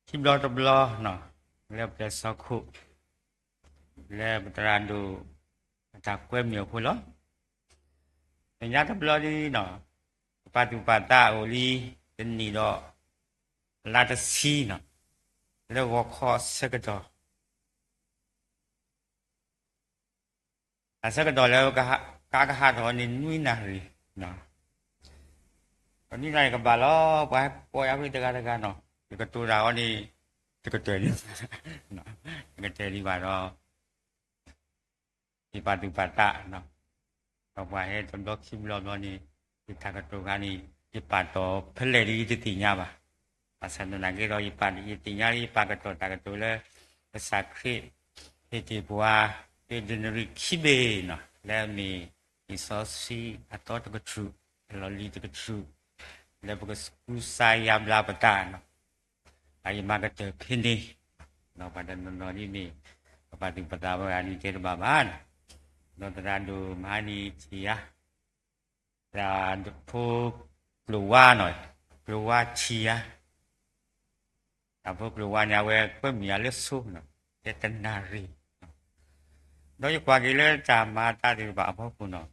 ခံဘျီတဘျီနီၤ, လၢပျဲၢ်စီခိၣ် လၢပသရၣ်ဒိၣ်အတၢ်ကွဲမုာ်အဃိလီၤ. တနံၤညါတဘျီဒ်နီၤ, ပပာ်သူၣ်ပာ်သးအိၣ်လံတနံၣ်ဒီး လါတဆံနီၤ, လၢဂီၤခီအဆၢကတီၢ် အဆၢကတီၢ်လၢ ကါကဟးထီၣ်န့ၣ် နွံနၣ်ရံၣ်, နွံနၣ်ရံၣ်ကဘၣ်လီၤ. ပှၤကိးယၤဖဲတဂၤတဂၤနီၤ, ယကတိၤတၢ်အီၤန့ၣ် တကတၢၢ်လံ, တကတၢၢ်လံဘၣ်ဒီး ယပာ်သူၣ်ပာ်သး, ဒီးပှၤဟဲတဘျီခံဘျီဘျီန့ၣ် ယတၢ်ကတိၤခါန့ၣ် ယပာ်တီၢ်ဖဲလဲၣ်ဒ်ယတသ့ၣ်ညါဘၣ်. ဘၣ်ဆၣ်သနာ်က့ဒီး ယပာ်ယသ့ၣ်ညါလၢယပာ်ကတီၢ်တၢ်ကတိၤလၢ ကစၢ်ခရံာ်ဟ့ၣ်တ့ၢ်ပှၤ လၢဒ့နရံၣ်ခံဘ့ၣ်နီၤ, လၢအမ့ၢ်လံာ်စီဆှံအသီတကထြူၢ်, အလီၢ်လံၤတကထြူၢ်, လၢပကကူစါယါဘျါပသးနီၤ, အယမၤကတၢၢ်ဖဲန့ၣ်, ဒီးပှၤတနီၤနီၤဒ်မ့ၢ် ပပာ်သူၣ်ပာ်သးဝဲဂၤဒ်တဲတဘၣ်ဘၣ်နီၤ, ဒီးသရၣ်ဒိၣ်မဟါန့ၣ်ထံၣ်ယၤ သရၣ်ဖိကျိၤဝါနီၤ, ကျိၤဝါထံၣ်ယၤ, သရၣ်ဖိကျိၤဝါန့ၣ် အဝဲကွဲမုာ်ယၤလၢဆိနီၤ, တဲတနၣ်ရံၣ်, ဒီးယကွၢ်က့ၤလၢတၢ်မၤအသးသ့ၣ်တဖၣ်အဖီခိၣ်နီၤ,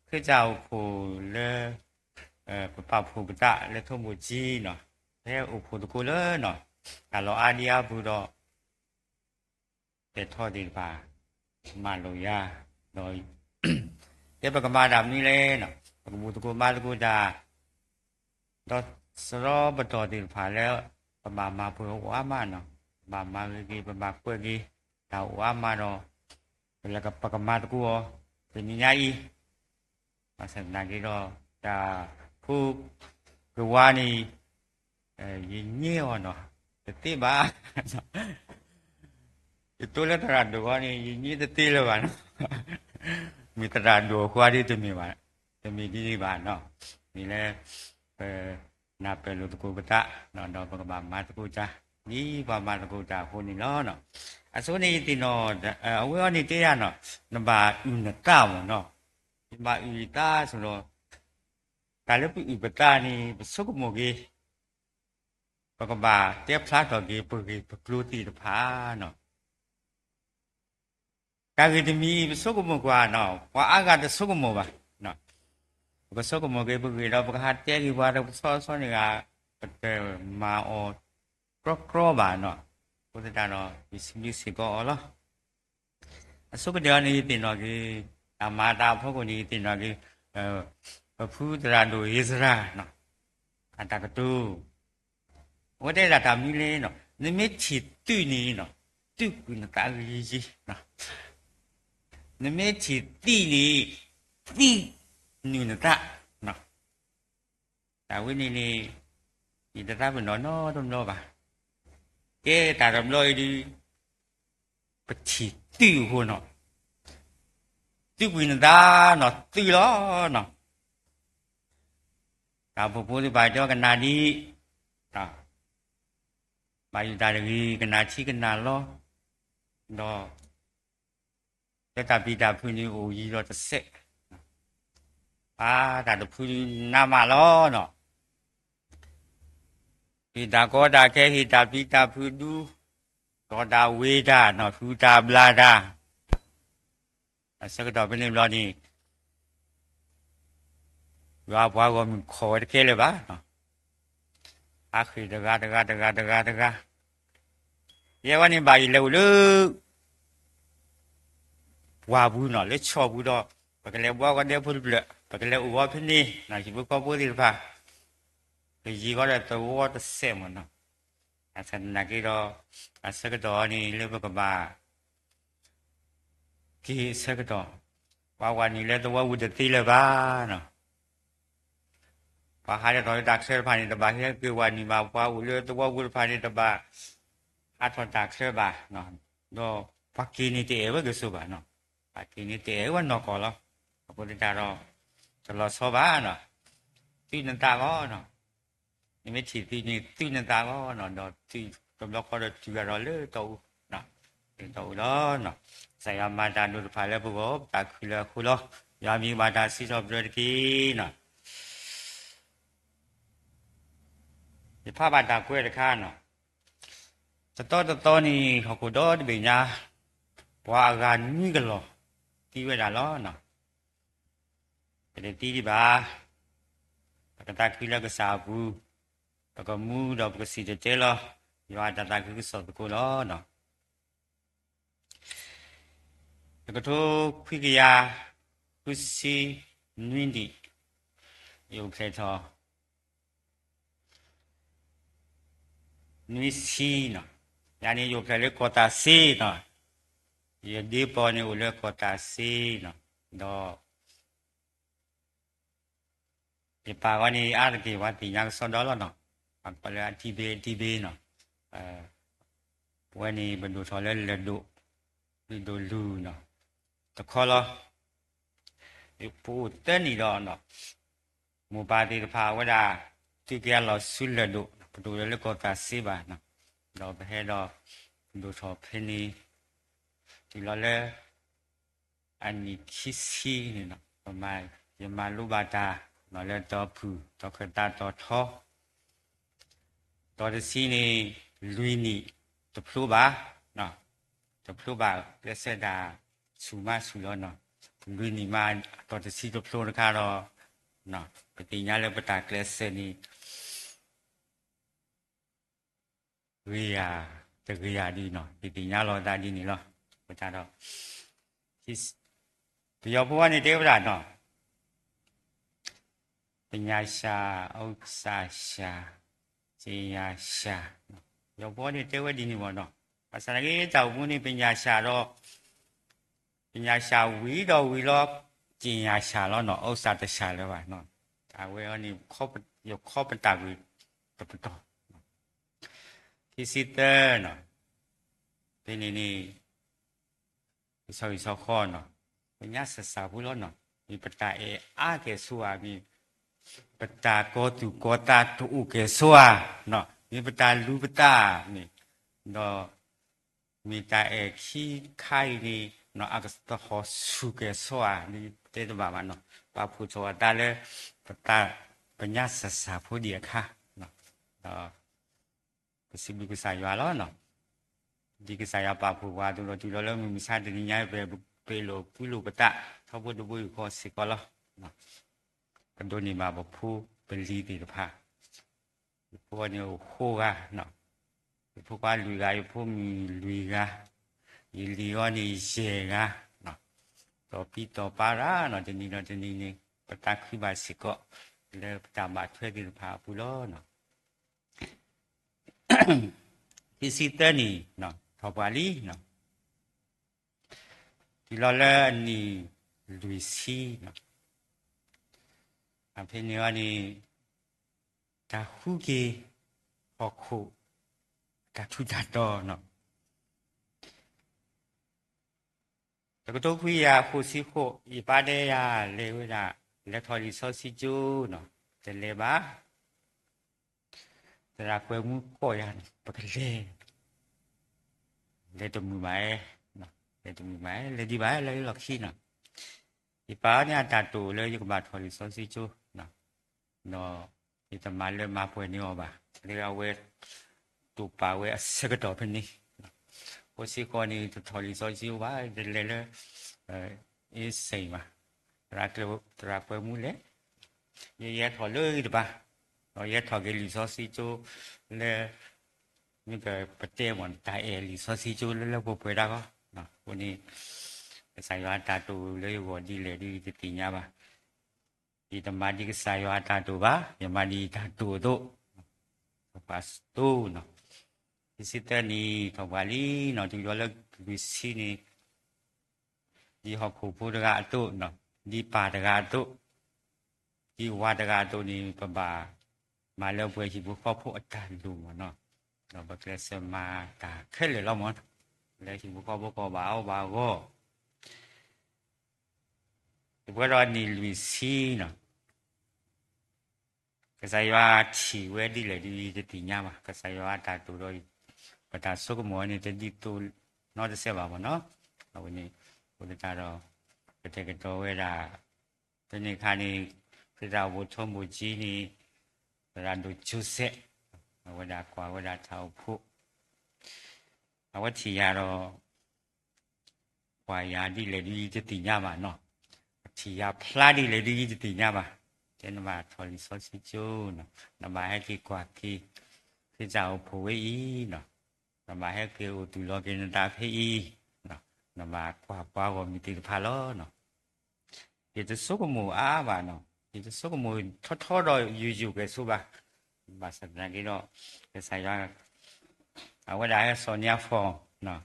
ခရံာ်တၢ်အိၣ်ဖှိၣ်လၢ ပပာ်ဖှိၣ်ပသးလၢထိၣ်မိၣ်ကၠံနီၤ, ဖဲအိၣ်ဖှိၣ်သကိးလၢနီၤ, တၢ်လီၢ်အါဒံအါပူၤဒီး ပဲာ်ထီၣ်သ့ၣ်တဖၣ် မၤလိာ်ယၤ, ဒီး တဲပကမၤတၢ်မနုၤလဲၣ်နီၤ, ပကမူသကိးမၤသကိးတၢ်, ဒီးစရီပတီၢ်သ့ၣ်တဖၣ်လၢ ပဘၣ်မၤပှဲၤအိၣ်အါမးနီၤ, ပဘၣ်မၤဂ့ၤဂ့ၤ ပဘၣ်ကွဲးဂ့ၤ တၢ်အိၣ်အါမးဒီး ပကမၤသကိးအီၤ တနံၤညါအံၤ, ဘၣ်ဆၣ်သနာ်က့ဒီး တၢ်ဖိကျိၤဝါန့ၣ် ယညဲအီၤနီၤ တသ့ဘၣ်, ယတိၢ်လၢသရၣ်ဒိၣ်အဂီၢ်န့ၣ် ယညဲတသ့လၢၤဘၣ်နီၤ, မ့ၢ်သရၣ်ဒိၣ်အဃိဒ်တမ့ၢ်ဘၣ်, တမ့ၢ်ဒ်န့ၣ်ဘၣ်နီၤ, မ့ၢ်လၢ ပနၢ်ပၢၢ်လိာ်သကိးပသး ဒီးပကဘၣ်မၤသကိးတၢ် ဒ်ပှၤမၤသကိးတၢ်အဃိန့ၣ်လီၤ. အဆိန့ၣ်ယသ့ၣ်နီၣ် အဝဲအံၤန့ၣ်တဲယၤနီၤ, နဘၣ်အုၣ်နသးမ့ၢ်နီၤ, ယဘၣ်အုၣ်ယသးဆိဒီး တၢ်လၢပအုၣ်ပသးန့ၣ် ပဆိကမိၣ်က့ၤ ပကဘၣ်တဲဖျါထီၣ်က့ၤ ပဂ့ၢ်ပကျိၤသ့ၣ်တဖၣ်နီၤ. တၢ်ဂ့ၢ်တမံၤအံၤ ပဆိကမိၣ်ကွၢ်နီၤ, ပှၤအါဂၤတဆိကမိၣ်ဘၣ်. ပကဆိကမိၣ်က့ၤပဂ့ၢ်ဒီး ပကဟးတဲက့ၤပှၤတဆီဆီန့ၣ်ဂ့ၤ, ပတမၤအီၤကြီကြီဘၣ်နီၤ. အဃိသတးဒီး ယစံးဘျုးစ့ၢ်ကီးအီၤလီၤ. အဆိကတၢၢ်အံၤန့ၣ် ယသ့ၣ်နီၣ်က့ၤ တၢ်မၤအသးအဖီခိၣ်န့ၣ် ယသ့ၣ်နီၣ်က့ၤ ပဖုသရၣ်ဒိၣ်ဧ့စရၤ အတၢ်ကတိၤ အဝဲတဲဒၣ်တၢ်မနုၤလဲၣ်နီၤ, နမ့ၢ်ထံၣ်သုးန့ၣ်နီၤ, သုးကွံာ်နသးဂ့ၤယံၤ, နမ့ၢ်ထံၣ်သံးန့ၣ် သံးနုာ်နသး. တၢ်ဝဲန့ၣ်န့ၣ် ယတသးပ့ၤနီၣ်နီတဘျီဘၣ်. ကဲတၢ်တဘျီအံၤဒုး ပထံၣ်သုးအဃိနီၤ, သုးကွံာ်နသးနီၤ, သုးလီၤနီၤ. တၢ်အိၣ်ဖှိၣ်ဖိသ့ၣ်တဖၣ်တဲကနၣ်ဒံး, ဘၣ်ယိၣ်တၢ်တဂ့ၤ ကနၣ်ထံကနၣ်လီၤ, ဒီး လၢတၢ်ပျံၤတၢ်ဖုးန့ၣ်အိၣ်ယံၤဒီးတစဲး, အါတၢ်တဖုနးမးလီၤနီၤ. ဟ့ၣ်တၢ်ကီတၢ်ခဲ ဟ့ၣ်တၢ်ပျံၤတၢ်ဖုးဒူ, တီၢ်တၢ်ဝ့ၤတၢ်နီၤ, ဟူးတၢ်ဘျၣ်တၢ်, အဆၢကတီၢ်ဖဲန့ၣ်ဘျီန့ၣ် ယွၤပှၤဂီၢ်မုၢ်ခိးဝဲတကဲလၢၤဘၣ်, ဟးဃ့ၢ်တဂၤတဂၤတဂၤတဂၤတဂၤ, ယဲဝဲန့ၣ်ဘၣ်ယလဲၤအိၣ်လၢ ပှၢ်ပူၤနီၤ, လၢဆီၣ်ပူၤဒီး ပကလဲၤဘှါဂီၤဒဲဖိတဖျၢၣ်, ပကလဲၤအိၣ်ဂီၤဖဲန့ၣ်, ဟံၣ်ဖိဃီဖိသ့ၣ်တဖၣ် ကယံာ်ဂီၤဒီးသဝီတစဲးမ့ၢ်နီၤ. ဘၣ်ဆၣ်သနာ်က့ဒီး အဆၢကတီၢ်အံၤန့ၣ် လၢပကဘၣ် က့ၤအဆၢကတီၢ်, ပှၤဝၤနုာ်လၢသဝီပူၤတသ့လၢၤဘၣ်နီၤ. ပှၤဟးထီၣ်လၢတၢ်ချၢတဖၣ်န့ၣ် တဘၣ်ဟဲက့ၤဝၤနုာ်ဘၣ်, ပှၤအိၣ်လၢသဝီပူၤတဖၣ်န့ၣ် တဘၣ်ဟးထီၣ်တၢ်ချၢဘၣ်, ဒီးပှၤက့ၤန့ၣ်တအဲၣ်ဝဲက့ၤစိဘၣ်နီၤ, ပှၤက့ၤန့ၣ်တအဲၣ်ဝဲနီၢ်ကီၢ်လီၤ. အဃိသတးဒီး တလီၤဆီဘၣ်နီၤ, သုးနသးဂီၢ်နီၤ. နမ့ၢ်ထံၣ်သုးန့ၣ် သုးနသးဂီၢ်နီၤ, ဒီးသုးတဘျီဃီဒီးတုၤအဒီးလၢတီအူ, လၢတီအူလီၤ. ကစၢ်ယွၤမၤတၢ်ဒိၣ်တဖၣ်လၢပဂီၢ် ပတၢ်ခုၣ်လၢအဃိလီၤ. ယွၤမံၤဘၣ်တၢ်စံးထီၣ်ပတြၢၤတက့ၢ်နီၤ. ယဖးဘၣ်တၢ်ကွဲးတခါနီၤ, တသီတသီန့ၣ် ဟီၣ်ခိၣ်ဒီတဘ့ၣ်ညါ ပှၤအဂၤနွံကလီၢ် သံဝဲဒၣ်လီၤ. ပတသံဒံးဘၣ်. ပကသးခုလၢကစၢ်အပူၤ, ပကမူဒီးပကစံၣ်တဲၤတဲလီၤ ယွၤအတၢ်သးခုကစီၣ်သကိးလီၤ. တကထိခွံကယၤဃုဆံနွံနံၣ်, ယအိၣ်ဖျဲၣ်ထီၣ် နွံဆံနီၤ, ယၤန့ၣ်ယအိၣ်ဖျဲၣ်လၢကီၢ်သးစ့နီၤ, ယဒ့ပီၢ်န့ၣ်အိၣ်လၢကီၢ်သးစ့နီၤ, ဒီး ယပၢ်ဂီၢ်န့ၣ် အါတက့ၢ်ပှၤသ့ၣ်ညါကစီဒီလီၤနီၤ, ပှၤကိးလၢအထံဘ့အထံဘ့နီၤ, ပဝဲန့ၣ်ပဒိၣ်ထီၣ်လၢလၢၢ်ဒိၣ်, လုၢ်ဒိၣ်လုၢ်နီၤ, တခီလီၤ. ပအိၣ်သၢနံၣ်ဒီးနီၤ, မိၢ်ပၢ်သ့ၣ်တဖၣ်ဝဲဒၣ် သုးက့ၤအလီၢ်ဆူလၢၢ်ဒိၣ်, ပတအိၣ်လၢကီၢ်သးစ့ဘၣ်နီၤ, ဒီးပဟဲဒီး ပဒိၣ်ထီၣ်ဖဲန့ၣ် တုၤလီၤလၢ အနံၣ်ခံဆံန့ၣ်နီၤ, ပမၤ, ယမၤလိဘၣ်တၢ်လၢတီၤဖုၣ် တီၤခၢၣ်သးတီၤထီ, တီၤတဆံန့ၣ် လွံၢ်နံၣ်တဖျိဘၣ်, တဖျိဘၣ် ကျဲးစၢးတၢ်ဆူၣ်မးဆူၣ်လီၤနီၤ, လွံၢ်နံၣ်မး တီၤတဆံတဖျိတခါဒီး ပသ့ၣ်ညါလၢပတၢ်ကျဲးစၢးန့ၣ် ဂ့ၤဧါ, တဂ့ၤဧါဒ်နီၤ, ပသ့ၣ်ညါလီၤသးဒ်န့ၣ်လီၤ. အဃိသတးဒီး ပယီၤဖိန့ၣ်တဲဝဲဒၣ်နီၤ, ပညာရှာ, ဥစ္စာရှာ, ကြေညာရှာ, ပယီၤဖိန့ၣ်တဲဝဲဒ်န့ၣ်မ့ၢ်နီၤ, ဘၣ်ဆၣ်သနာ်က့ တၢ်အိၣ်မူန့ၣ် ပညာရှာဒီး ပညာရှာဝံၤဒီးဝံၤလီၤ, ကြေညာရှာလီၤနီၤ, ဥစ္စာတရှာလၢၤဘၣ်နီၤ, အဝဲအံၤန့ၣ် ယခီပတာ်ကွံာ်တပတီၢ် ခံဆံသၢနီၤ, ဖဲန့ၣ်န့ၣ် ပဆီဂံၢ်ဆီဃီနီၤ, ပညါစၢ်စၢ်ဖိလီၤနီၤ, မ့ၢ်ပတၢ်အဲၣ်အါကဲၣ်ဆိဧါ, မ့ၢ်ပတၢ်ကီၤသူၣ်ကီၤသးတအိၣ်ကဲၣ်ဆိဧါ, မ့ၢ်ပတၢ်လူၤပသးမ့ၢ်, ဒီး မ့ၢ်တၢ်အဲၣ်ခံခါအံၤန့ၣ် အကသဟီၣ်ဆူၣ်ကဲၣ်ဆိဧါ, ဒ်တဲတဘၣ်ဘၣ်နီၤ, ပာ်ဖှိၣ်ထီၣ်အသးလၢ ပသး ပညါစၢ်စၢ်ဖိဒံးအခါ, ဒီး ပစံးဘျုးကစၢ်ယွၤလီၤနီၤ, ဒ်ကစၢ်ယွၤပာ်ဖှိၣ်ပှၤအသိးဒီး တုၤလီၤလၢမုၢ်မဆါတနံၤညါ ပ ပ့ၤလိာ်ကွံလိာ်ပသး ထီဘိတဘိယူၢ်ဃီစ့ၢ်ကီးလီၤ. ပဒိးန့ၢ်ဘၣ်ပဖိပလံၤသ့ၣ်တဖၣ်, ယဖိန့ၣ်အိၣ်ဃိးဂၤ, ယဖိခွါလွံၢ်ဂၤ, ယဖိမုၣ်လွံၢ်ဂၤ, ယလံၤအံၤန့ၣ်ယဲၢ်ဂၤ, တီၢ်ပံတီၢ်ပၤရၤနီၤ, တနံၤဒီးတနံၤန့ၣ် ပသးခုဘၣ်စ့ၢ်ကီး လၢပတၢ်ဘၣ်ထွဲသ့ၣ်တဖၣ်အပူၤလီၤ. ခံဆံသၢနံၣ် ထီၣ်ပှၢ်လံ, တုၤလီၤလၢအနံၣ်လွံၢ်ဆံ, ဖဲန့ၣ်အံၤန့ၣ် တၢ်ဃုက့ၤဟီၣ်ခိၣ် တၢ်ထူးတၢ်တီၤနီၤ, တကထိခွံကယၤဃိးဆံဃိး, ယပၢ်တဲယၤ လဲၤဝဲဒၣ် လဲၤထီၣ်လံာ်စီဆှံကၠိနီၤ, တလဲၤဘၣ် သရၣ်ကွဲမူကိးယၤန့ၣ် ပကလဲၤ, လဲၤတမုာ်ဘၣ်, လဲၤတမုာ်ဘၣ်, လဲၤဒံးဘၣ် လၢလီၢ်ခံနီၤ, ယပၢ်န့ၣ်အတၢ်တိာ်လၢယကဘၣ်ထီၣ်လံာ်စီဆှံကၠိ, ဒီးယတမၤလၢမၤပှဲၤန့ၢ်အီၤဘၣ်, လၢအဝဲတိာ်ပာ်ဝဲအဆၢကတီၢ်ဖဲန့ၣ်, အဃိစ့ၢ်ကီးန့ၣ် တထီၣ်လံာ်စီဆှံကၠိဘၣ်, တလဲၤလၢ အ့စ့ၣ်ဘၣ်, သရၣ်ကွဲမူလဲၣ်, ယဲယဲထီၣ်လၢဂ့ၤတပၤ, ဒီးယဲထီၣ်က့ၤလံာ်စီဆှံကၠိလၢ မ့ၢ်ကပတဲမ့ၢ်တၢ်အဲၣ်လံာ်စီဆှံကၠိလၢလၢပှဲၤပှဲၤတၢ်ဂီၢ်, အဃိန့ၣ် ကစၢ်ယွၤအတၢ်တိာ်လၢယဂီၢ်ဒ်လဲၣ်ဒ်ယတသ့ၣ်ညါဘၣ်, ယတမၤဒ်ကစၢ်ယွၤအတၢ်တိာ်ဘၣ်, ယမၤဒ်ယတၢ်တိာ်အသိး, ပှၤစတိနီၤ, ခံဆံသၢနံၣ် ထီၣ်ပှၢ်လံနီၤ, တုၤလီၤလၢလွံၢ်ဆံန့ၣ် ဒ်ဟီၣ်ခိၣ်ဖိတဂၤအသိး, ဒ်ပၢ်တဂၤအသိး, ဒ်ဝၤတဂၤအသိးန့ၣ် ပဘၣ်မၤလၢပှဲၤဟံၣ်ဖိဃီဖိအတၢ်လိၣ်မ့ၢ်နီၤ, ဒီးပကျဲးစၢးမၤတၢ်ခဲလၢာ်လီၤမ့ၢ်နီၤ, လၢဟံၣ်ဖိဃီဖိကဘၣ်အီၣ်ဘၣ်အဂီၢ်, ပှဲၤဒီးနံၣ်လွံၢ်ဆံနီၤ ကစၢ်ယွၤထံၣ်ဝဲဒ်လဲၣ်ဒ်တသ့ၣ်ညါဘၣ်, ကစၢ်ယွၤအတၢ်တိာ်ဒီး ပတၢ်ဆိကမိၣ်ဝဲန့ၣ် တဒ်သိးနီတစဲးဘၣ်မ့ၢ်နီၤ, အဝဲန့ၣ် အဃိသတးဒီး ကတဲာ်ကတီၤဝဲဒၣ် ဖဲန့ၣ်အခါန့ၣ် ခရံာ်သးအိၣ်ဖှိၣ်ထိၣ်မိၣ်ကၠံန့ၣ် သရၣ်ဒိၣ်ကၠိစဲး အဝဲဒၣ်ကွၢ်ဝဲဒၣ်တၢ်အိၣ်ဖှိၣ် အဝဲထံၣ်ယၤဒီး ကွၢ်ယၤဒ်လဲၣ်ဒ်ယတသ့ၣ်ညါဘၣ်နီၤ, ထံၣ်ယၤဖျါဒ်လဲၣ်ဒ်ယတသ့ၣ်ညါဘၣ်, တဲနဘၣ်ထီၣ်လံာ်စီဆှံကၠိနီၤ, နဘၣ်ဟဲက့ၤကွၢ်က့ၤ ခရံာ်စၢ်အိၣ်ဖှိၣ်ဝဲအံၤနီၤ, နဘၣ်ဟဲက့ၤအိၣ်သူၣ်လီၤက့ၤနသးဖဲအံၤ, နဘၣ်ကွၢ်ပှၤဂီၢ်မုၢ်သ့ၣ်တဖၣ်လီၤနီၤ. ယတဆိကမိၣ်အါအါဘၣ်နီၤ, ယတဆိကမိၣ်ထီထီဒီးယိာ်ယိာ်ကဲၣ်ဆိဘၣ်, ဘၣ်ဆၣ်သနာ်က့ဒီး ကစၢ်ယွၤ အဝဲဒၣ်ဟဲစိာ်န့ၢ်အဖီၣ်,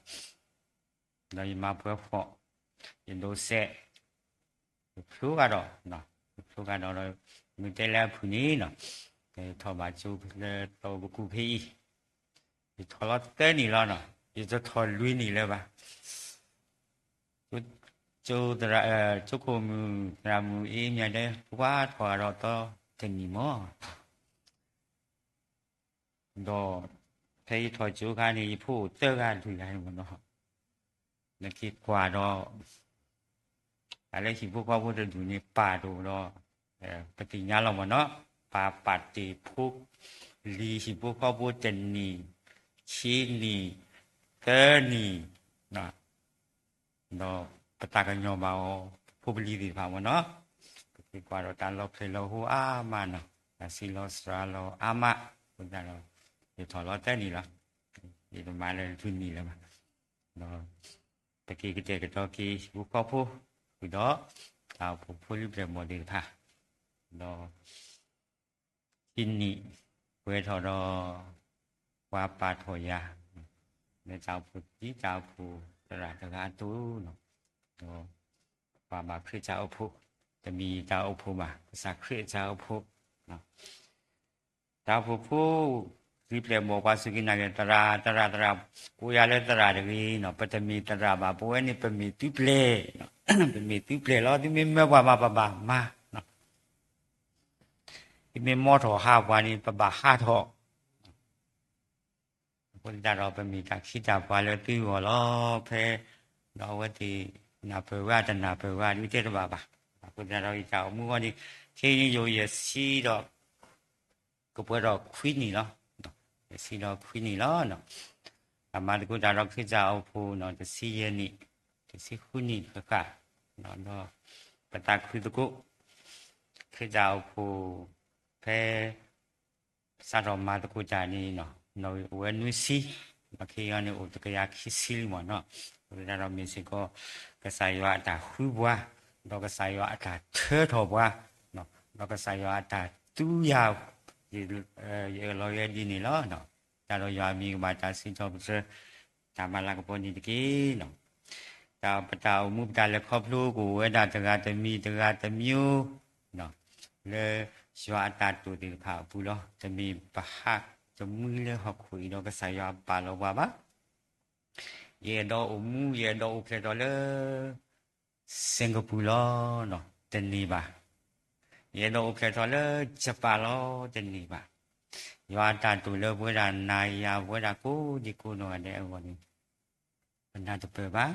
ဒီးယမၤပှဲၤဖီၣ်, ယဒိးစဲး, ယဖျိကဒီး, ယဖျိကဒီးဒီး မုၢ်တဲလၢအဖုၣ်န့ၣ်နီၤ, ထီၣ်ဘၣ်ကၠိလၢတီပကူဖဲအံၤ, ယထီၣ်လီၤသၢနံၣ်လီၤနီၤ, ယတထီၣ်လွံၢ်နံၣ်လၢၤဘၣ်. ကၠိသရၣ်, ကၠိခိၣ်မုၣ်သရၣ်မုၣ်အ့မၠးဒဲ ပှၤထီၣ်ဒီးသီတနံၣ်မး, ဒီးဖဲယထီၣ်ကၠိခါန့ၣ် ယဖိအိၣ်သၢဂၤလွံၢ်ဂၤန့ၣ်မးနီၤ, နက့ၤကွၢ်ဒီး တၢ်လၢဟံၣ်ဖိဃီဖိတဒူၣ်န့ၣ် ပာ်တအိၣ်ဒီး ပသ့ၣ်ညါလီၤမးနီၤ, ပာ်ပာ်တ့ၢ်ဖိလံၤဟံၣ်ဖိဃီဖိတနံၣ်, ခံနံၣ်, သၢနံၣ်, ဒီးပသးကညီၤဘၣ်အီၤ ဖိပလံၤသ့ၣ်တဖၣ်မးနီၤ, ပက့ၤကွၢ်ဒီးတၢ်လီၤဖျဲၣ်လီၤဟိအါမးနီၤ, တၢ်ဆံးလီၤစှၤလီၤအါမး, အဃိသတးဒီး ယထီၣ်လီၤသၢနံၣ်လီၤ, ယတမၤလၢၤတနံၣ်လၢၤဘၣ်, ဒီး ပက့ၤကတဲာ်ကတီၤက့ၤဟံၣ်ဖိဃီဖိ, ဃုာ်ဒီး တၢ်အိၣ်ဖှိၣ်ဖိလံၤပျဲၢ်ဘီၣ်သ့ၣ်တဖၣ်, ဒီး ခံနံၣ်ပှဲၤထီၣ်ဒီး ပှၤပာ်ထီၣ်ယၤ လၢတၢ်အိၣ်ဖှိၣ်သံ တၢ်အိၣ်ဖှိၣ်သရၣ်တဂၤအသိး, ဒီးပှၤဘၣ်ခရံာ်တၢ်အိၣ်ဖှိၣ်, တမ့ၢ်တၢ်အိၣ်ဖှိၣ်ဘၣ်, ကစၢ်ခရံာ်တၢ်အိၣ်ဖှိၣ် တၢ်အိၣ်ဖှိၣ်ဖိ လံၤပျဲၢ်ဘီၣ်ပှၤစူၢ်က့ၤနာ်က့ၤ သရၣ် သရၣ် သရၣ်, ကိးယၤလၢသရၣ်တဂ့ၤနီၤ, ပတမ့ၢ်သရၣ်ဘၣ်, ပဝဲန့ၣ်ပမ့ၢ်သုပျဲၢ်, ပမ့ၢ်သုပျဲၢ်လီၤ, သုမ့ၢ်မၢပှၤမၤပဘၣ်မၤ, သုမ့ၢ်မီထီၣ်ဟးပှၤန့ၣ် ပဘၣ်ဟးထီၣ် အဃိသတးဒီး ပမ့ၢ်တၢ်ခ့တၢ်ပှၤလၢသုဂီၢ်လီၤ, ဖဲဒီးအဝဲသ့ၣ်နၢ်ပၢၢ်ဝဲ တနၢ်ပၢၢ်ဝဲဒ်တဲတဘၣ်ဘၣ်, အဃိသတးဒီးယတၢ်အိၣ်မူအဂီၢ်န့ၣ် ခဲအံၤန့ၣ်ယိာ်ယဲၢ်ဆံဒီး ကပှဲၤဒီးခွံနံၣ်လီၤ, ယဲၢ်ဆံဒီးခွံနံၣ်လီၤ, တၢ်မၤသကိးတၢ်ဒီးခရံာ်တၢ်အိၣ်ဖှိၣ်နီၤ တဆံယဲၢ်နံၣ်, တဆံဃုနံၣ်ဃၣ်ဃၣ်, ဒီးပသးခုသကိး ခရံာ်တၢ်အိၣ်ဖှိၣ် ဖဲ စးထီၣ်မၤသကိးတၢ်န့ၣ် နီၣ်ဂံၢ်အိၣ်ဝဲနွံဆံ, ဒီးခဲအံၤန့ၣ်အိၣ်တကယၤခံဆံလံမးနီၤ, အဃိသတးဒီးမ့ၢ်စ့ၢ်ကီး ကစၢ်ယွၤအတၢ်ဃုပှၤ, ဒီးကစၢ်ယွၤအတၢ်ထၢထီၣ်ပှၤ, ဒီးကစၢ်ယွၤအတၢ်သူယၤ, ယအၢၣ်လီၤဝဲဒ်န့ၣ်လီၤ. တၢ်ဒီးယွၤအမံၤကဘၣ်တၢ်စံးထီၣ်ပတြၢၤ တၢ်မၤလၤကပီၤန့ၣ်တက့ၢ်. တၢ်ပတၢ်အိၣ်မူပတၢ်လဲၤခီဖျိကအိၣ်ဝဲဒၣ်တဂၤတမံၤတဂၤတမံၤ, လၢယွၤအတၢ်တိာ်သ့ၣ်တဖၣ်အပူၤလီၤ. တမ့ၢ်ပဟးတမှံလၢဟီၣ်ခိၣ်အံၤဒီးကစၢ်ယွၤပာ်လီၤပှၤဘၣ်. ယအဲၣ်ဒိးအိၣ်မူ ယအဲၣ်ဒိးအိၣ်ဖျဲၣ်ထီၣ်လၢ စ့ၣ်ကပူၤလီၤ. တန့ၢ်ဘၣ်. ယအဲၣ်ဒိးအိၣ်ဖျဲၣ်ထီၣ်လၢယပၣ်လီၤ. တန့ၢ်ဘၣ်. ယွၤအတၢ်တိာ်လၢပဝဲဒၣ်နၤယၤ ပဝဲဒၣ်ကိးဒံကိးနီၢ်ဂၤဒဲးအဂီၢ်န့ၣ် ပနၢ်တပၢၢ်ဘၣ်.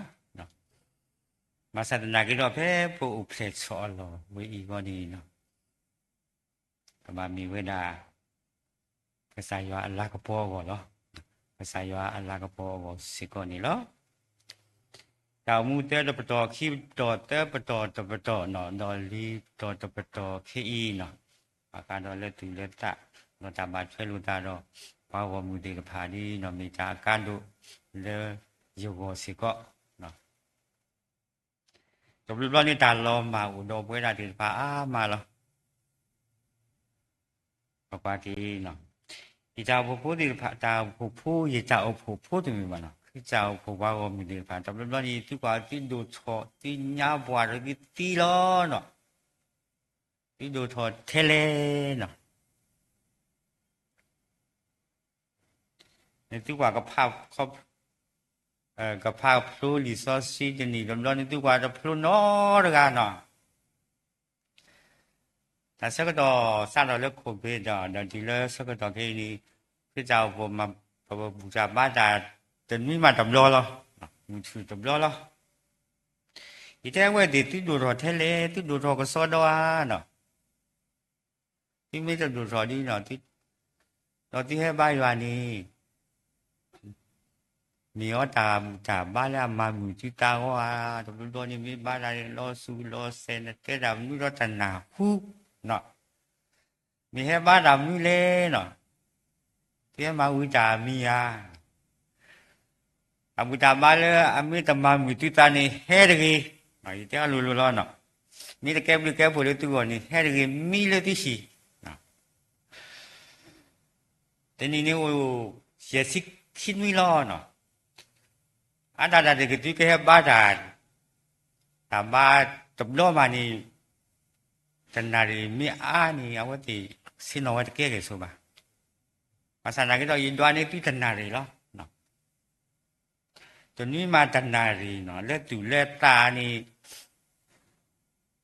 ဘၣ်ဆၣ်သနာ်က့ဒီး ဖဲပအိၣ်ဖျဲၣ်ထီၣ်အလီၢ်ဝဲအံၤအဂီၢ်န့ၣ် ကဘၣ်မ့ၢ်ဝဲဒၣ် ကစၢ်ယွၤအလၤကပီၤအဂီၢ်လီၤ. ကစၢ်ယွၤအလၤကပီၤအဂီၢ်စ့ၢ်ကီးန့ၣ်လီၤ. တၢ်အိၣ်မူသၢတပတီၢ် ခံပတီၢ် သၢပတီၢ် တပတီၢ်နီၤ ဒီးလွံၢ်ပတီၢ်တပတီၢ်ခဲအံၤနီၤ, ဘၣ်ဃးဒီးလၢသူၣ်လၢသး ဒီးတၢ်ဘၣ်ထွဲလိာ်သးဒီး ပှၤဂီၢ်မုၢ်သ့ၣ်တဖၣ်ဒ်နီၤ မ့ၢ်တၢ်အကါဒိၣ်လၢယဂီၢ်စ့ၢ်ကီး တဘျီဘျီန့ၣ် တၢ်လီၤမၢ်အိၣ်ဒီးပဝဲဒၣ်သ့ၣ်တဖၣ်အါမးလီၤ. ပကွၢ်က့ၤ ယတၢ်အိၣ်ဖှိၣ်ဖိသ့ၣ်တဖၣ် တၢ်အိၣ်ဖှိၣ်ဖိ ယတၢ်အိၣ်ဖှိၣ်ဖိတမ့ၢ်ဘၣ်နီၤ ခရံာ်တၢ်အိၣ်ဖှိၣ်ပှၤဂီၢ်မုၢ်သ့ၣ်တဖၣ် တဘျီဘျီန့ၣ် သုကွၢ်သုဒိၣ်ထီၣ် သုညါပှၢ်ဒီးသုသံလီၤနီၤ. သုဒိၣ်ထီၣ်ထဲလဲၣ်နီၤ နသုကွၢ်ကဖး ကဖးဖျိလံာ်စီဆှံတနံၣ်တဘျီန့ၣ် သုကွၢ်တဖျိနီတဂၤနီၤ. တၢ်ဆၢကတီၢ်စးထီၣ်လၢ COVID ဒီး ဒီးတုၤလၢဆၢကတီၢ်ခဲအံၤန့ၣ် ခရံာ်တၢ်အိၣ်ဖှိၣ်မၤ ပဘူၣ်တၢ်ဘါတၢ်တနွံမးတဘျီလီၤ. မုၢ်ထူၣ်တဘျီလီၤ. ယတဲဝဲသ့ၣ်သုဒိၣ်ထီၣ်ထဲလဲၣ် သုဒိၣ်ထီၣ်ကစီဒီဧါနီၤ. သုမ့ၢ်တဒိၣ်ထီၣ်ဒ်နီၤ ဒီးသုဟဲဘါယွၤန့ၣ် မ့ၢ်အီၣ်တၢ်ဘူၣ်တၢ်ဘါလၢအမၤမုာ်သုသးအဂီၢ်ဧါ, တဘျီဘျီန့ၣ်မ့ၢ်ဘါတၢ်လီၤစူၤလီၤစဲး နတဲတၢ်မနုၤဒီးတနၢ်ဟူနီၤ, မ့ၢ်ဟဲဘါတၢ်မနုၤလဲၣ်နီၤ, သုဟဲမၤဝံၤတၢ်မံၤဧါ အဘူၣ်တၢ်ဘါလၢအမ့ၢ်တမၤမုာ်သုသးန့ၣ် ဟဲတဂ့ၤ, ယတဲအလိၤလိၤလီၤနီၤ, မ့ၢ်တကဲဘျုးကဲဖှိၣ်လၢသုဂီၢ်န့ၣ် ဟဲတဂ့ၤ မံလၢသုဟံၣ်, တနံၤန့ၣ်အိၣ် ယဲၢ်ဆံခံနွံလီၤနီၤ, အါတၢ်တၢ်တက့ၢ် သုကဟဲဘါတၢ်, တၢ်ဘါတဘျီမးန့ၣ် တနၣ်ရံၣ်မ့ၢ်အါန့ၣ် အဝဲသ့ၣ်ဆ့ၣ်နီၤဝဲတကဲက့ၤဆိဘၣ်, ဘၣ်ဆၣ်သနာ်က့ဒီး ယဒွးန့ၢ်သုတနၣ်ရံၣ်လီၤ. တနွံမးတနၣ်ရံၣ်နီၤ လၢသူၣ်လၢသးန့ၣ်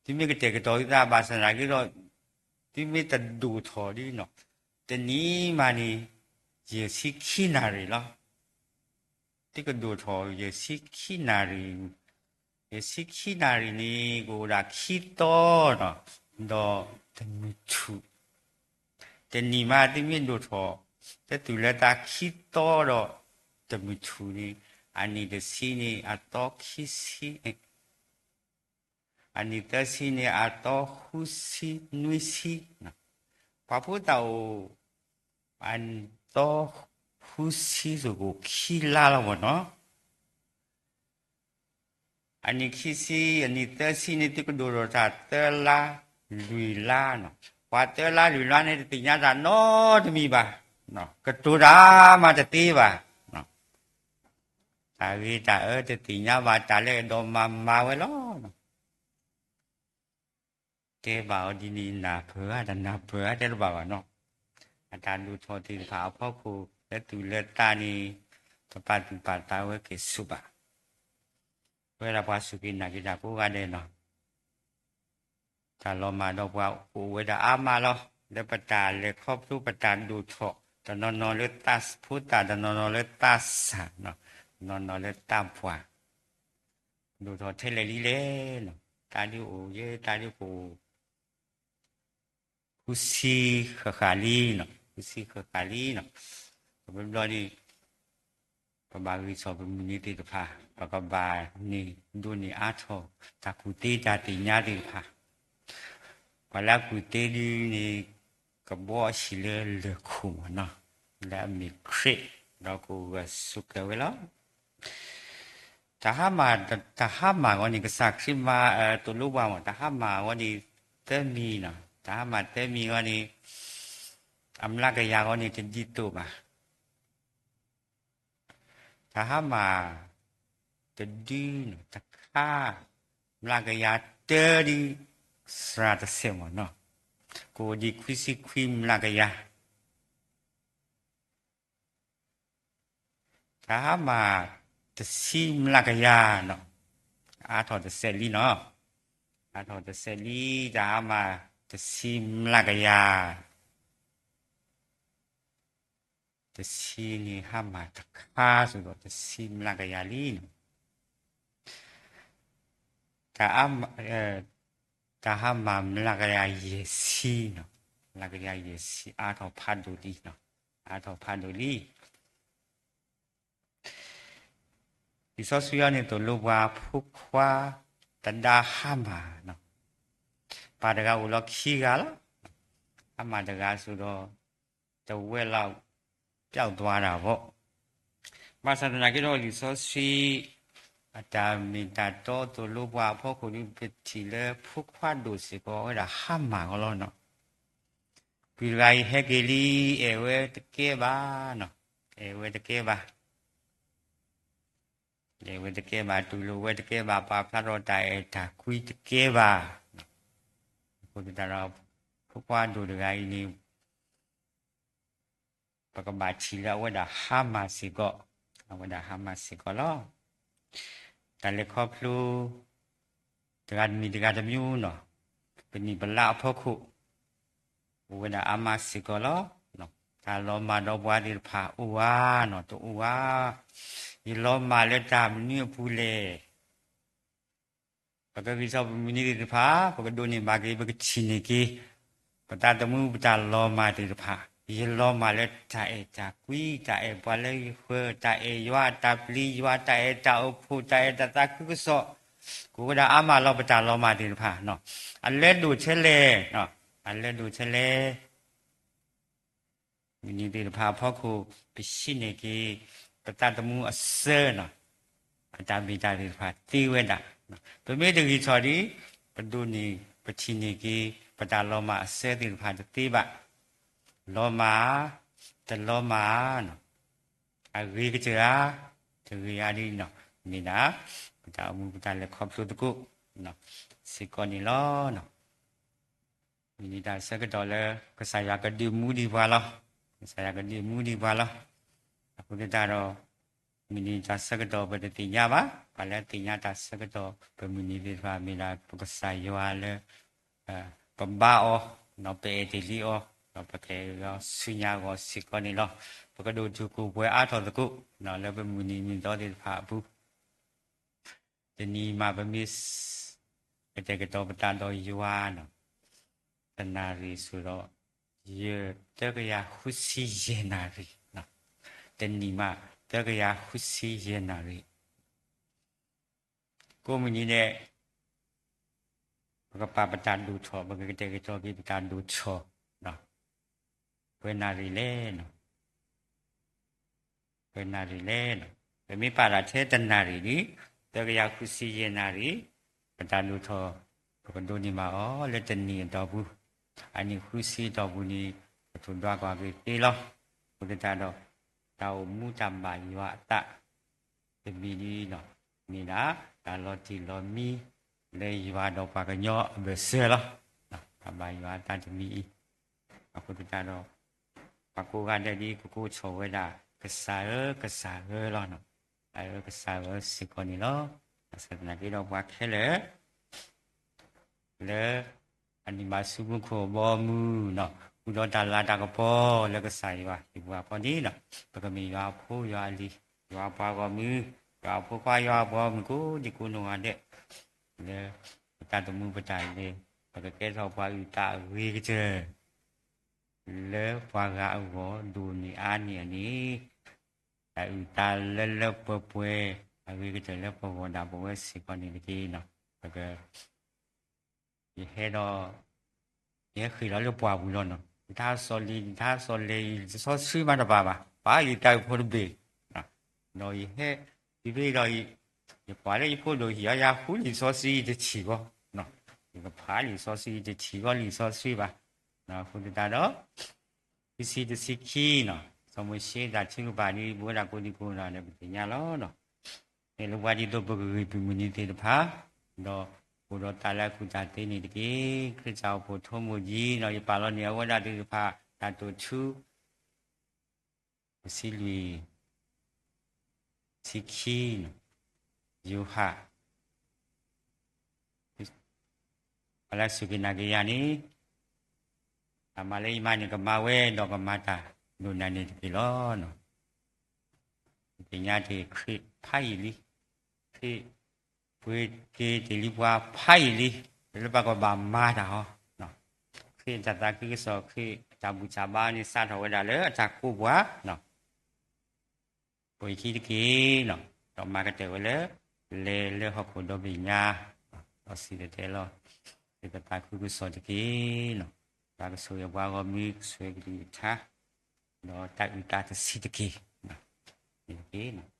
သုမ့ၢ်ကတဲာ်ကတီၤသုသးဘၣ်ဆၣ်သနာ်က့ဒီး သုမ့ၢ်တဒိၣ်ထီၣ်ဒ်နီၤ တနံၤမးန့ၣ် ယဲၢ်ဆံခံနၣ်ရံၣ်လီၤ. သုကဒိၣ်ထီၣ်ယဲၢ်ဆံခံနၣ်ရံၣ်, ယဲၢ်ဆံခံနၣ်ရံၣ်န့ၣ် ကအိၣ်ဒၣ်ခံသီနီၤ ဒီးတမုၢ်ထူၣ်, တနံၤမးသုမ့ၢ်ဒိၣ်ထီၣ် လၢသူၣ်လၢသးခံသီဒီးတမုၢ်ထူၣ်န့ၣ် အနံၣ်တဆံန့ၣ် အသီခံဆံ အနံၣ်သၢဆံန့ၣ် အသီဃုဆံနွံဆံ, ပှၤဖိသၣ်အိၣ် အသီဃုဆံစ့ၢ်ကီးခံလါလီၤမ့ၢ်နီၤ, အနံၣ်ခံဆံ အနံၣ်သၢဆံန့ၣ် သုကဒိၣ်ထီၣ်တၢ်သၢလါလွံၢ်လါနီၤ, ပှၤသၢလါလွံၢ်လါန့ၣ် တသ့ၣ်ညါတၢ်နီတမံၤဘၣ်, ကတိၤတၢ်မးတသ့ဘၣ်, တၢ်ဂ့ၤတၢ်အၢတသ့ၣ်ညါဘၣ် တၢ်လၢအဲၣ်ဒိးမၤမၤဝဲလီၤ. တဲဘၣ်အီၤဒ်န့ၣ် နၢ်ပၢၢ်ဧါ တနၢ်ပၢၢ်ဧါ တဲတဘၣ်ဘၣ်နီၤ, အတၢ်ဒိၣ်ထီၣ်သ့ၣ်တဖၣ်အဖီခိၣ် လၢသူၣ်လၢသးန့ၣ် တပာ်သူၣ်ပာ်သးဝဲက့ၤဆိဘၣ်, ပဝဲဒၣ်ပှၤစူၢ်က့ၤနာ်က့ၤတၢ်ကိးဂၤဒဲးနီၤ တၢ်လီၤမၢ်ဒီးပှၤအိၣ်ဝဲဒၣ်အါမးလီၤ. လၢပတၢ်လဲၤခီဖျိပတၢ်ဒိၣ်ထီၣ် တနီၤနီၤလၢသးဖိသၣ် တနီၤနီၤလၢသးစၢ်, တနီၤနီၤလၢသးပှၢ်, ဒိၣ်ထီၣ်ထဲလဲၣ်လံလဲၣ်နီၤ, တၢ်ဒုးအိၣ်ယဲ တၢ်ဒုးကအိၣ် ဃုဆံဃၣ်ဃၣ်လံနီၤ, ဃုဆံဃၣ်ဃၣ်လံနီၤ, တဘျီဘျီန့ၣ် ပဘၣ်ဂံၢ်ထီၣ်ပမုၢ်နံၤသ့ၣ်တဖၣ် ပကဘၣ်န့ၢ်ဒိးန့ၢ်အါထီၣ် တၢ်ကူၣ်သ့တၢ်သ့ၣ်ညါသ့ၣ်တဖၣ်, ပှၤလၢအကူၣ်သ့ဒုန့ၣ် ကဘှီအဟံၣ်လၢလၢၢ်ခိၣ်မ့ၢ်နီၤ, လၢအမ့ၢ်ခရံာ် ဒီးကအိၣ်ဂၢၢ်ဆိးကျၢၤဝဲလီၤ. တၢ်ဟါမၢ်, တၢ်ဟါမၢ်အဂီၢ်န့ၣ် ကစၢ်ခရံာ်မၤ သိၣ်လိပှၤမ့ၢ် တၢ်ဟါမၢ်အဂီၢ်န့ၣ် သၢမံၤနီၤ, တၢ်ဟါမၢ်သၢမံၤအဂီၢ်န့ၣ် အမျးကယၤအဂီၢ်န့ၣ် တဒ်သိးဘၣ်. တၢ်ဟါမၢ်တဒုနီၤ တခါ မျးကယၤတၢဒု စှၤတစဲးမ့ၢ်နီၤ, ကအိၣ်ဒံးခွံဆံခွံမျးကယၤ တၢ်ဟါမၢ်တဆံမျးကယၤနီၤ, အါထီၣ်တစဲးလံနီၤ, အါထီၣ်တစဲးလံ, တၢ်ဟါမၢ်တဆံမျးကယၤ, တဆံန့ၣ် ဟါမၢ်တခါစ့ၢ်ကီး တဆံမျးကယၤလံနီၤ. တၢ်ဟါမၢ်မျးကယၤယဲၢ်ဆံနီၤ, မျးကယၤယဲၢ်ဆံ အါထီၣ်ဖးဒိၣ်လံနီၤ, အါထီၣ်ဖးဒိၣ်လံ. လံာ်စီဆှံအံၤန့ၣ် သိၣ်လိပှၤဖိခွါသဒါဟါမၢ်နီၤ, ပၢ်တဂၤအိၣ်လီၤခံဂၤလီၤ, ဟါမၢ်တဂၤစ့ၢ်ကီး တဝဲလီၤ ပျောက်သွားတာပေါ့, ဘၣ်ဆၣ်သနာ်က့ဒီး လံာ်စီဆှံ အတၢ်မ့ၢ်တၢ်တီသိၣ်လိပှၤအဖီခိၣ်ဒီး ပထံၣ်လၢဖိခွါဒိၣ်စ့ၢ်ကီးဝဲဒၣ်ဟါမၢ်အဂီၢ်လီၤနီၤ. ပုၢ်တဂၤအံၤဟဲက့ၤလံ, အဲၣ်ဝဲတကဲဘၣ်နီၤ, အဲၣ်ဝဲတကဲဘၣ်, အဲၣ်ဝဲတကဲဘၣ်, တူၢ်လိာ်ဝဲတကဲဘၣ်, ပာ်ဖျါထီၣ်တၢ်အဲၣ်တၢ်ကွံတကဲဘၣ်. အဃိသတးဒီး ဖိခွါဒိၣ်တဂၤအံၤန့ၣ် ပကဘၣ်ထံၣ်လၢအဝဲဒၣ်ဟါမၢ်စ့ၢ်ကီး, အဝဲဒၣ်ဟါမၢ်စ့ၢ်ကီးလီၤ. တၢ်လဲၤခီဖျိ တဂၤတမံၤတဂၤတမံၤနီၤ, ပနံၣ်ပလါအဖီခိၣ် အိၣ်ဝဲဒၣ်အါမးစ့ၢ်ကီးလီၤ. တၢ်လီၤမၢ်ဒီးပှၤသ့ၣ်တဖၣ်အိၣ်ဧါနီၤ, တအိၣ်ဧါ, ယလီၤမၢ်လၢတၢ်မနုၤအပူၤလဲၣ်. ပကဂံၢ်ထီၣ်ပမုၢ်နံၤသ့ၣ်တဖၣ် ပကဒိးန့ၢ်ဘၣ်က့ၤ ပကထံၣ်န့ၢ်က့ၤ ပသးသမူပတၢ်လီၤမၢ်သ့ၣ်တဖၣ် ယလီၤမၢ်လၢတၢ်အဲၣ်တၢ်ကွံ, တၢ်အဲၣ်ပှၤလၢယဃၢၤ, တၢ်အဲၣ်ယွၤ, တၢ်ပျံၤယွၤ, တၢ်အဲၣ်တၢ်အိၣ်ဖှိၣ်, တၢ်အဲၣ်တၢ်သးခုကစီၣ်, ကိးဝဲဒၣ်အါမးလီၤပတၢ်လီၤမၢ်သ့ၣ်တဖၣ်, အလဲၤဒိၣ်ထဲလဲၣ်, အလဲၤဒိၣ်ထဲလဲၣ်. မုၢ်နံၤသ့ၣ်တဖၣ်အဖီခိၣ် ပဟံးန့ၢ်က့ၤ ပသးသမူအစၢနီၤ, အတၢ်မ့ၢ်တၢ်သ့ၣ်တဖၣ်သ့ဝဲဒၣ်, ပမ့ၢ်တဂံၢ်ထီၣ်ဒီး ပဒိးန့ၢ် ပထံၣ်န့ၢ်က့ၤ ပတၢ်လီၤမၢ်အစၢသ့ၣ်တဖၣ်တသ့ဘၣ်. လီၤမၢ်, တလီၤမၢ်, အဂ့ၤကတၢၢ်ဧါ, တဂ့ၤဧါဒ်နီၤ, မ့ၢ်ဒၣ် ပတၢ်အိၣ်မူပတၢ်လဲၤခီဖျိသကိး စ့ၢ်ကီးန့ၣ်လီၤ. မုၢ်နံၤတၢ်ဆၢကတီၢ်လၢ ကစၢ်ယွၤကဒုးမူဒံးပှၤလီၤ. ကစၢ်ယွၤကဒုးမူဒံးပှၤလီၤ. အဃိသတးဒီး မုၢ်နံၤတၢ်ဆၢကတီၢ်ပတသ့ၣ်ညါဘၣ်. ပှၤလၢသ့ၣ်ညါတၢ်ဆၢကတီၢ် ပမုၢ်နံၤသ့ၣ်တဖၣ်မ့ၢ်ဒၣ် ပကစၢ်ယွၤလၢ ပဘါအီၤ, ပအဲၣ်တ့ၢ်လံအီၤ, ဒီးပကအဲၣ်အီၤဆူညါအဂီၢ်စ့ၢ်ကီးန့ၣ်လီၤ. ပကဒိၣ်တုာ်ခိၣ်ပှဲၤအါထီၣ်သကိး လၢပမုၢ်နံၤမုၢ်သီသ့ၣ်တဖၣ်အပူၤ တနံၤမးပမ့ၢ် ကတဲာ်ကတီၤပသးဒီးယွၤနီၤ, တနၣ်ရံၣ်ဆိၣ်ဒီး ယဲၢ် သၢကယၤဃုဆံယဲၢ်နၣ်ရံၣ်, တနံၤမး သၢကယၤဃုဆံယဲၢ်နၣ်ရံၣ်, ကိးမုၢ်နံၤဒဲး ပကပာ်ပတၢ်ဒိၣ်ထီၣ် ပကကတဲာ်ကတီၤက့ၤပတၢ်ဒိၣ်ထီၣ် ပှဲၤနၣ်ရံၣ်လဲၣ် ပှဲၤနၣ်ရံၣ်လဲၣ်. ပမ့ၢ်ပာ်တၢ်ထဲတနၣ်ရံၣ်ဒီး သၢကယၤဃုဆံယဲၢ်နၣ်ရံၣ်, ပတၢ်ဒိၣ်ထီၣ် ပကဒိးန့ၢ်ဘၣ်အီၤလၢတနံၣ်အတီၢ်ပူၤ, အနံၣ်ဃုဆံအတီၢ်ပူၤန့ၣ် ပထိၣ်ဒွးကွၢ်က့ၤသ့လီၤ. အဃိသတးဒီး တၢ်အိၣ်မူတၢ်ဘၣ်ယွၤအသး တမံၤဒ်နီၤ, မ့ၢ်ဒၣ် တၢ်လီၤတံၢ်လီၤမံ လၢယွၤဒီးပှၤကညီအဘၢၣ်စၢၤလီၤ. တၢ်ဘၣ်ယွၤအသးတမံၤအံၤ, အဃိသတးဒီး ပှၤကိးဂၤဒဲးဒ် ကကိးထီၣ်ဝဲဒၣ် ကစၢ်ဧၢ ကစၢ်ဧၢလီၤ. ကစၢ်ဧၢ ကစၢ်ဧၢစ့ၢ်ကီးန့ၣ်လီၤ. ဘၣ်ဆၣ်သနာ်က့ဒီးပှၤခဲလၢာ် လၢ အနံၣ်ဘၣ်ဆူမူခိၣ်အဘီအမုၢ်နီၤ, ဃုာ်ဒီးတၢ်လၤတၢ်ကပီၤလၢကစၢ်ယွၤဟ့ၣ်ပှၤအဖီန့ၣ်နီၤ, ပကမ့ၢ်ယွၤအဖိယွၤအလံၤ, ယွၤအပှၤဂီၢ်မုၢ်, ယွၤအဖိခွါ ယွၤအပှၤဂီၢ်မုၢ်ကိးဒံကိးနီၢ်ဂၤဒဲး, လၢ ပတၢ်သမူပတၢ်လဲၤ ပကကဲထီၣ်ပှၤအုၣ်သးအဂ့ၤကတၢၢ် လၢပှၤဂၤအဂီၢ် ဒိၣ်န့ၢ်အါန့ၢ်အန့ၣ်, တၢ်အုၣ်သးလၢလၢပှဲၤပှဲၤ အဂ့ၤကတၢၢ်လၢပဂီၢ်ဒၣ်ပဝဲစ့ၢ်ကီးန့ၣ်တက့ၢ်နီၤ. ပက ယဟဲဒီး ယဟဲဃ့ၢ်လီၤလၢပှၢ်ပူၤလီၤနီၤ. ယထါစီၤလ့ၤ ယထါစီၤလဲၤအံၤ လံာ်စီဆှံမးတဘၣ်ဘၣ်, ပာ်လံာ်တၢ်အုၣ်ဖိတဘ့ၣ်, ဒီးယဟဲ ယဖဲဒီး ယကွၢ်လၢယဖိဒိၣ်ဟံၣ်အီၤ ယဃုလံာ်စီဆှံတထံၣ်ဃီ, ယကဖးလံာ်စီဆှံတထံၣ်ဃီလံာ်စီဆှံဘၣ်. အဃိသတးဒီး ခံဆံတဆံခံနီၤ, စီၤမိၤၡ့တၢ်ထုကဖၣ်ဒ်ပဝဲဒၣ်ကိးဒံကိးနီၢ်ဂၤဒဲး ပသ့ၣ်ညါလီၤ. မ့ၢ်လၢပှၤဒ်သိးပကဂံၢ်ပမုၢ်နံၤသ့ၣ်တဖၣ်, ဒီးအိၣ်ဒီးသးလၢအကူၣ်တၢ်သ့န့ၣ်တက့ၢ်. ခရံာ်တၢ်အိၣ်ဖှိၣ်ထိးမိၢ်ကံနီၤ, ယပာ်လီၤန့ၢ်အဝဲဒၣ်သ့ၣ်တဖၣ် တၢ်တိာ်ထူ တဆံလွံၢ် ဆံခံနီၤ, ယိၤဟၣ် ပှၤလၢစူၢ်က့ၤနာ်က့ၤယၤန့ၣ်, တၢ်မၤလၢယမၤန့ၣ် ကမၤဝဲ ဒီးကမၤတၢ်ဒိၣ်နၢ်န့ၣ်တက့ၢ်လီၤ. ပသ့ၣ်ညါတ့ၢ်ခရံာ်ဖးယံာ်လံ, ခရံာ်ပှ့ၤက့ၤတ့ၢ်လံပှၤဖးယံာ်လံ, လၢပှၤကဘၣ်မၤတၢ်ဟီ, ခရံာ်အတၢ်သးခုကစီၣ် ခရံာ်အတၢ်ဘူၣ်တၢ်ဘါန့ၣ် စးထီၣ်ဝဲဒၣ်လၢအတၢ်ကိးပှၤ ပှၤအခံတက့ၢ်နီၤ, ဒီးမၤကတၢၢ်ဝဲလၢ လဲၤလၢဟီၣ်ခိၣ်ဒီဘ့ၣ်ညါ, ဒီးစံၣ်တဲၤတဲလီၤ, လၢပသးခုကစီၣ်တက့ၢ်နီၤ, ပှၤကဆိၣ်ဂ့ၤပှၤဂီၢ်မုၢ် ကဆိၣ်ဂ့ၤကလုၢ်ကထါ, ဒီးတၢ်အုၣ်သးတဆံးတက့ၢ်, န့ၣ်တက့ၢ်နီၤ.